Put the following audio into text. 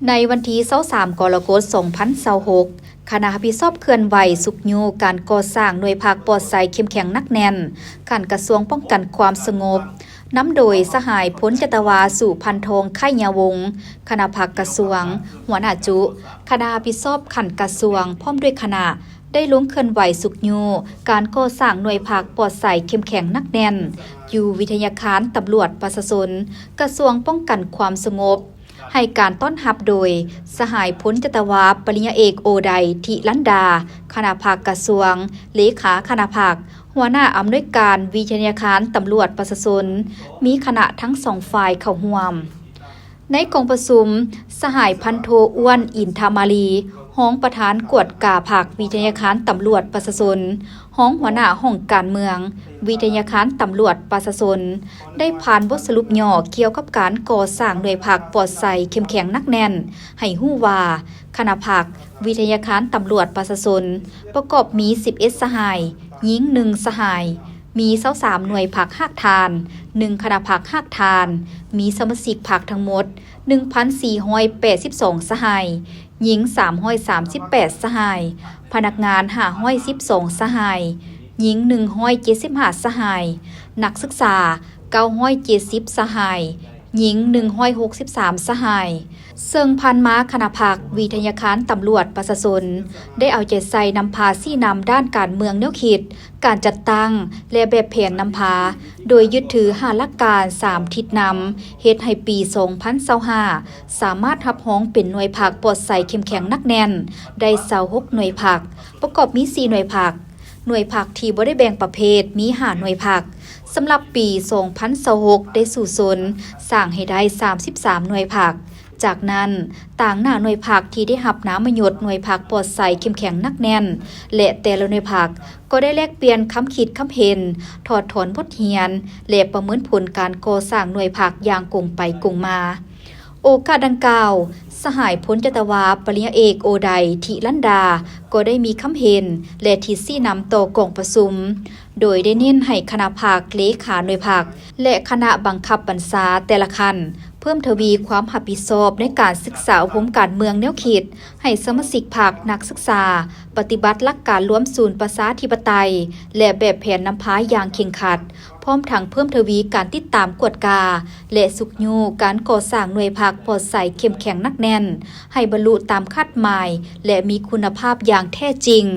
ໃນວັນທີຊາວສາມ ກໍລະກົດ ສອງພັນຊາວຫົກ ຄະນະຮັບຜິດຊອບເຄື່ອນໄຫວຊຸກຍູ້ການກໍ່ສ້າງໜ່ວຍພັກປອດໃສເຂັ້ມແຂງໜັກແໜ້ນ ຂັ້ນກະຊວງປ້ອງກັນຄວາມສະຫງົບ ນຳໂດຍສະຫາຍພົນຈັດຕະວາ ສຸພັນທອງ ໄຄຍະວົງ ຄະນະພັກກະຊວງ ຫົວໜ້າຈຸ ຄະນະຮັບຜິດຊອບຂັ້ນກະຊວງ ພ້ອມດ້ວຍຄະນະ ໄດ້ລົງເຄື່ອນໄຫວຊຸກຍູ້ການກໍ່ສ້າງໜ່ວຍພັກປອດໃສເຂັ້ມແຂງໜັກແໜ້ນ ຢູ່ວິທະຍາຄານຕຳຫຼວດປະຊາຊົນ ກະຊວງປ້ອງກັນຄວາມສະຫງົບ ໃຫ້ການຕ້ອນຮັບໂດຍ ສະຫາຍພົນຈັດຕະວາ ປະລິນຍາເອກ ໂອໄດ ທິລັນດາ ຄະນະພັກກະຊວງ ເລຂາຄະນະພັກ ຫົວໜ້າອຳນວຍການວິທະຍາຄານຕຳຫຼວດປະຊາຊົນ ມີຄະນະທັງສອງຝ່າຍເຂົ້າຮ່ວມ. ໃນກອງປະຊຸມ, ສະຫາຍພັນໂທ ອ້ວນ ອິນທະມາລີ ຮອງປະທານກວດກາພັກວິທະຍາຄານຕຳຫຼວດປະຊາຊົນ, ຮອງຫົວໜ້າຫ້ອງການເມືອງ ວິທະຍາຄານຕຳຫຼວດປະຊາຊົນ ໄດ້ຜ່ານບົດສະຫຼຸບຫຍໍ້ກ່ຽວກັບການກໍ່ສ້າງໜ່ວຍພັກປອດໃສເຂັ້ມແຂງໜັກແໜ້ນ ໃຫ້ຮູ້ວ່າ ຄະນະພັກວິທະຍາຄານຕຳຫຼວດປະຊາຊົນ ປະກອບມີສິບເອັດສະຫາຍ, ຍິງໜຶ່ງສະຫາຍ, ມີຊາວສາມໜ່ວຍພັກຮາກຖານ, ໜຶ່ງຄະນະພັກຮາກຖານ, ມີສະມາຊິກພັກທັງໝົດ ໜຶ່ງພັນສີ່ຮ້ອຍແປດສິບສອງສະຫາຍ, ຍິງສາມຮ້ອຍສາມສິບແປດສະຫາຍ, ພະນັກງານຫ້າຮ້ອຍສິບສອງສະຫາຍ, ຍິງໜຶ່ງຮ້ອຍເຈັດສິບຫ້າສະຫາຍ, ນັກສຶກສາເກົ້າຮ້ອຍເຈັດສິບສະຫາຍ, ຍິງໜຶ່ງຮ້ອຍຫົກສິບສາມສະຫາຍ. ເຊິ່ງຜ່ານມາຄະນະພັກວິທະຍາຄານຕຳຫຼວດປະຊາຊົນ ໄດ້ເອົາໃຈໃສ່ນຳພາຊີ້ນຳດ້ານການເມືອງແນວຄິດ, ການຈັດຕັ້ງ ແລະ ແບບແຜນນຳພາ ໂດຍຍຶດຖືຫ້າຫຼັກການ ສາມທິດນຳ ເຮັດໃຫ້ປີສອງພັນຊາວຫ້າ ສາມາດຮັບຮອງເປັນໜ່ວຍພັກປອດໃສເຂັ້ມແຂງໜັກແໜ້ນໄດ້ຊາວຫົກໜ່ວຍພັກ, ປະກອບມີສີ່ໜ່ວຍພັກ. ໜ່ວຍພັກທີ່ບໍ່ໄດ້ແບ່ງປະເພດມີຫ້າໜ່ວຍພັກ. ສຳລັບປີສອງພັນຊາວຫົກ ໄດ້ສູ້ຊົນສ້າງໃຫ້ໄດ້ສາມສິບສາມໜ່ວຍພັກ. ຈາກນັ້ນ, ຕາງໜ້າໜ່ວຍພັກທີ່ໄດ້ຮັບນາມມະຍົດໜ່ວຍພັກປອດໃສເຂັ້ມແຂງໜັກແໜ້ນ ແລະ ແຕ່ລະໜ່ວຍພັກກໍໄດ້ແລກປ່ຽນຄຳຄິດຄຳເຫັນ, ຖອດຖອນບົດຮຽນ ແລະ ປະເມີນຜົນການກໍ່ສ້າງໜ່ວຍພັກຢ່າງກົງໄປກົງມາ. ໂອກາດດັ່ງກ່າວ, ສະຫາຍພົນຈັດຕະວາ ປະລິນຍາເອກ ໂອໄດ ທິລັນດາ ກໍໄດ້ມີຄຳເຫັນ ແລະ ທິດຊີ້ນຳຕໍ່ກອງປະຊຸມ, ໂດຍໄດ້ເນັ້ນໃຫ້ຄະນະພັກ, ເລຂາໜ່ວຍພັກ ແລະ ຄະນະບັງຄັບບັນຊາແຕ່ລະຂັ້ນ ເພີ່ມທະວີຄວາມຮັບຜິດຊອບໃນການສຶກສາອົບຮົມການເມືອງແນວຄິດ, ໃຫ້ສະມາຊິກພັກ, ນັກສຶກສາ ປະຕິບັດຫຼັກການລວມສູນປະຊາທິປະໄຕ ແລະ ແບບແຜນນຳພາຢ່າງເຄັ່ງຄັດ, ພ້ອມທັງເພີ່ມທະວີການຕິດຕາມກວດກາ ແລະ ຊຸກຍູ້ການກໍ່ສ້າງໜ່ວຍພັກປອດໃສເຂັ້ມແຂງໜັກແໜ້ນ ໃຫ້ບັນລຸຕາມຄາດໝາຍ ແລະ ມີຄຸນນະພາບຢ່າງແທ້ຈິງ.